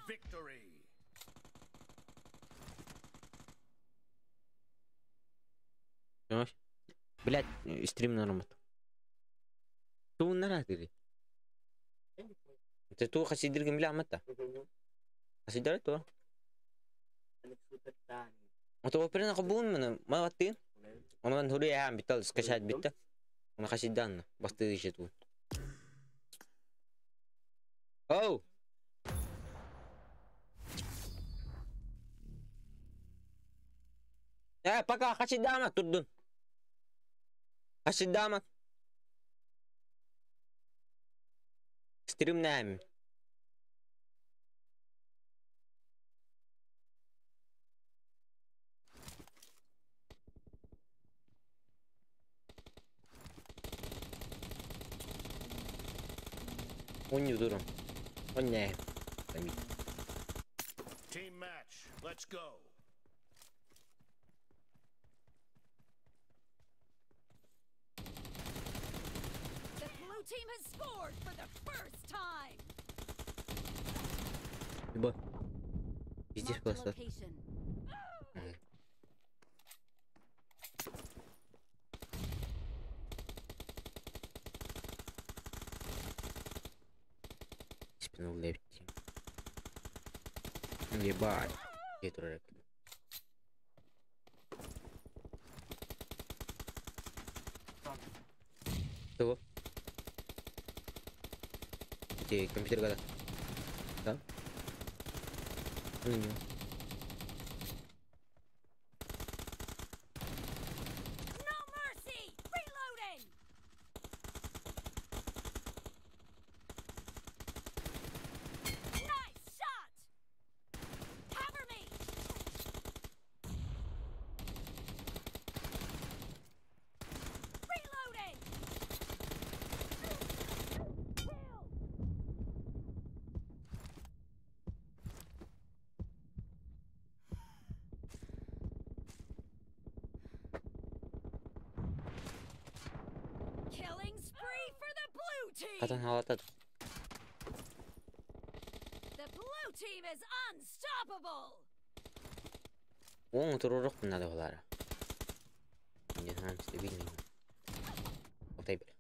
Victory. Блять, стрим нормат. Ту наратыри. Ты ту хасидир гемля амата. Хасидир то. Ото оперена кабун мен ма ваттын. Онон хури я битал скачать битта. Она хасидан басты еще ту. Оу. Пока хасидама турдун. Хасидама. Стримнаем. Он дуром. Он не. Team match. Let's go. The blue team has scored for the first time. Ебать. Пиздец Marked a просто. location. Спину лепти. Ебать. Где тролль? Того. Где компьютер года? Да? Ну не. No mercy! Reloading! Nice shot! Cover me! Reloading! Kill! Killing spree for the blue team! Катан халатат. The blue team is unstoppable! Оң турурок надо булара. Не знаю, стабильный. Окей, бля.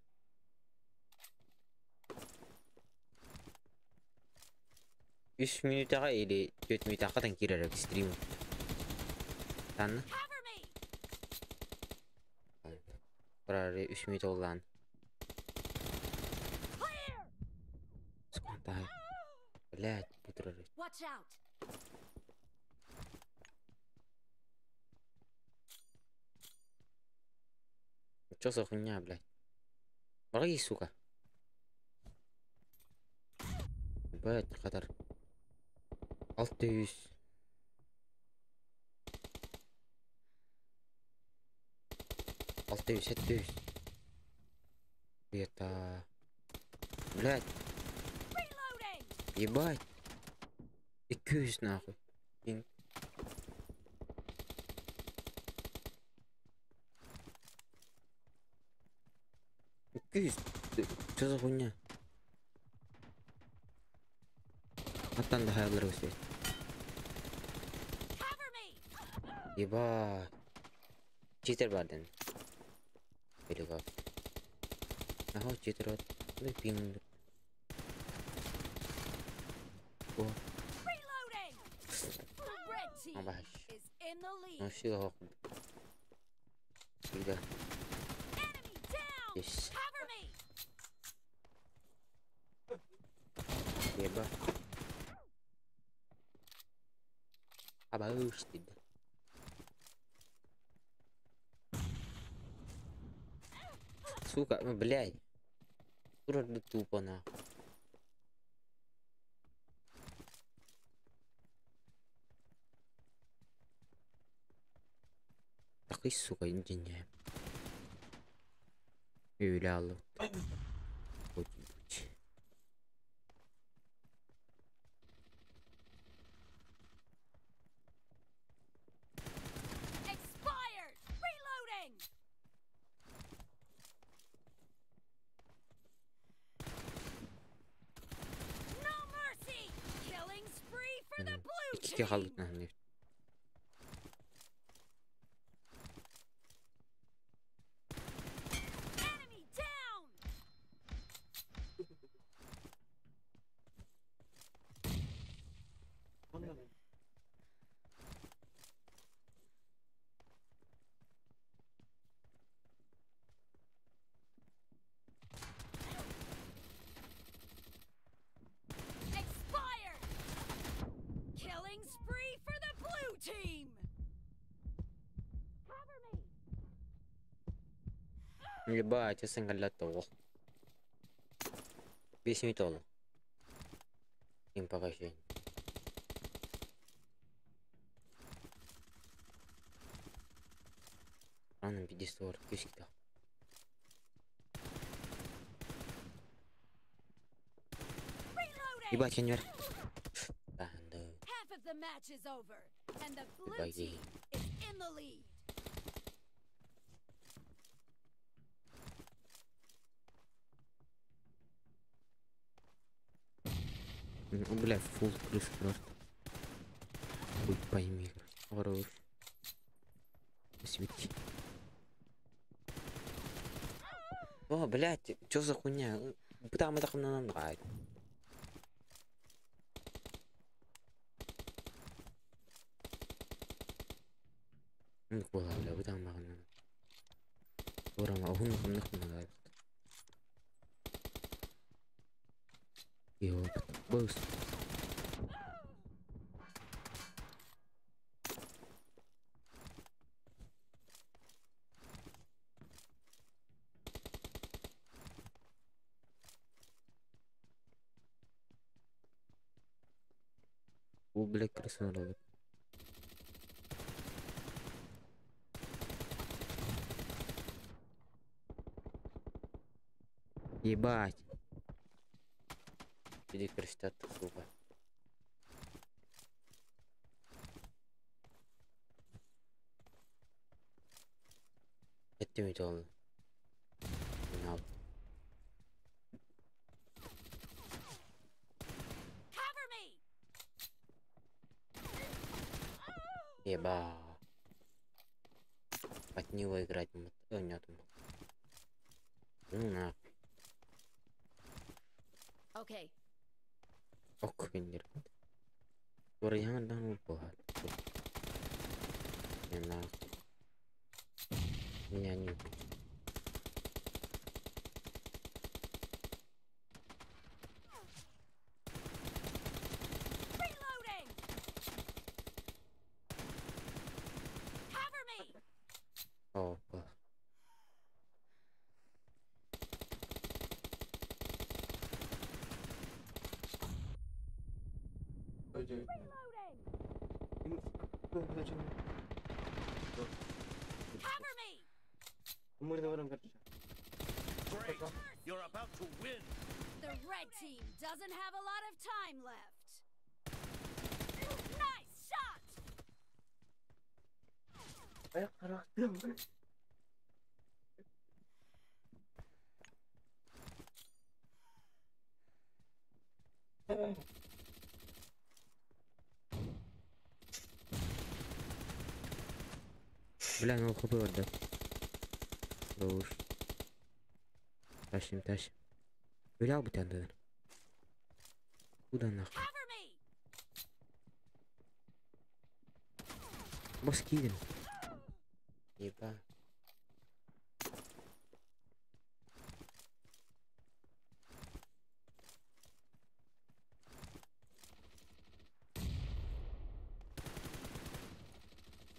3 минутаға или 4 минутаға катан киререк стрим. Танны. Cover me! Барары 3 минут олан. Clear! Сколько? Блядь, бутырыр. Watch out! Чё за хуйня, блядь? Враги, сука. Блядь, катар. 600. 600, 700. Это... Блядь. Ебать. 200 нахуй. Пинг. 200. Чё за хуйня? Аттан да хаялар өсет. Ебать. Читер бардын. Белега. Ага, читер вот. Ну пинг. О. Абаш. Ну все. Всегда. Есть. Еба. Абаш ты. Сука, ну, блядь. Дура тупо нахуй. Такой, сука, индиня. Юлял. Expired! Reloading! No mercy! Killing spree Икки team. хаалбытынан. Enemy down. Expired. Killing spree for the blue team. Cover me. Ебать, сынгаллатоҕо. 5 минут oldu. Им пока еще. Рано 50 күүс. Reloading. Ебать, я не Да, да. Half of the match is over, and the blue Goodbye. team is in the lead. Ну, бля, фул крыс просто. Хуй пойми, короче. Хорош. Свети. О, блядь, чё за хуйня? Там это нам. Ну, бля, бытам мағына. Орама, уһун ханнык мына. Ёпт, бус. О, бля, крыса робот. Ебать. Иди крестят, сука. Это oldu. Ne Cover me. Еба. От него играть. О, нет. Ну нахуй. Okay. Ок, виндер. Вариант бывает. Не нахуй. Меня не убить. Reloading. Cover me. Опа. Reloading. Cover me. Great. You're about to win. The red team doesn't have a lot of time left. Nice shot. Бля, ну хп отдал. Хорош. Тащим, тащим. Бля, бы тебя. Куда нахуй? Cover me. Босс киден. Еба.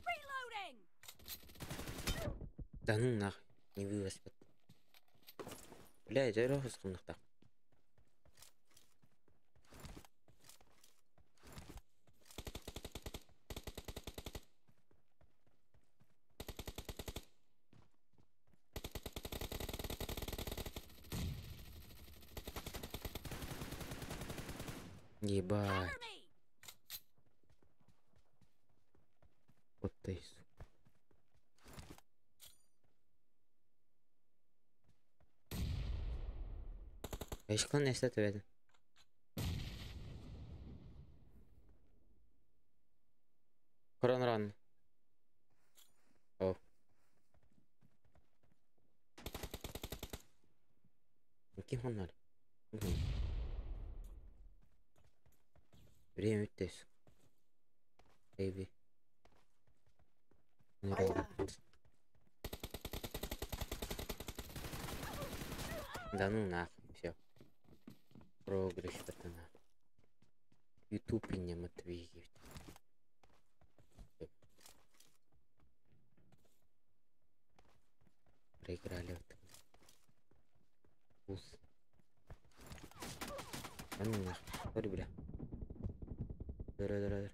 Reloading. Да ну нахуй. Не вывез. Бля, это так. Ебать. Вот ты, сука. Эшкон эстет. Run, run. Oh. Kim onlar? Время өттес. Baby. Да ну нахуй, все. Проигрыш, пацана. Ютуб не Матвей. Проиграли вот. Ус. Да ну нахуй. Сори, бля. Дыра, дыра, дыра.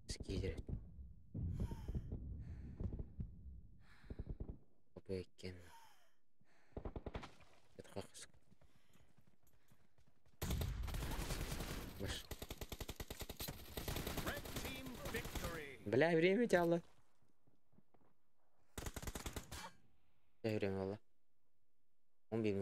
Скидер. Бэкен. Баш. Red team victory. Бля, время тяло. Время было. Он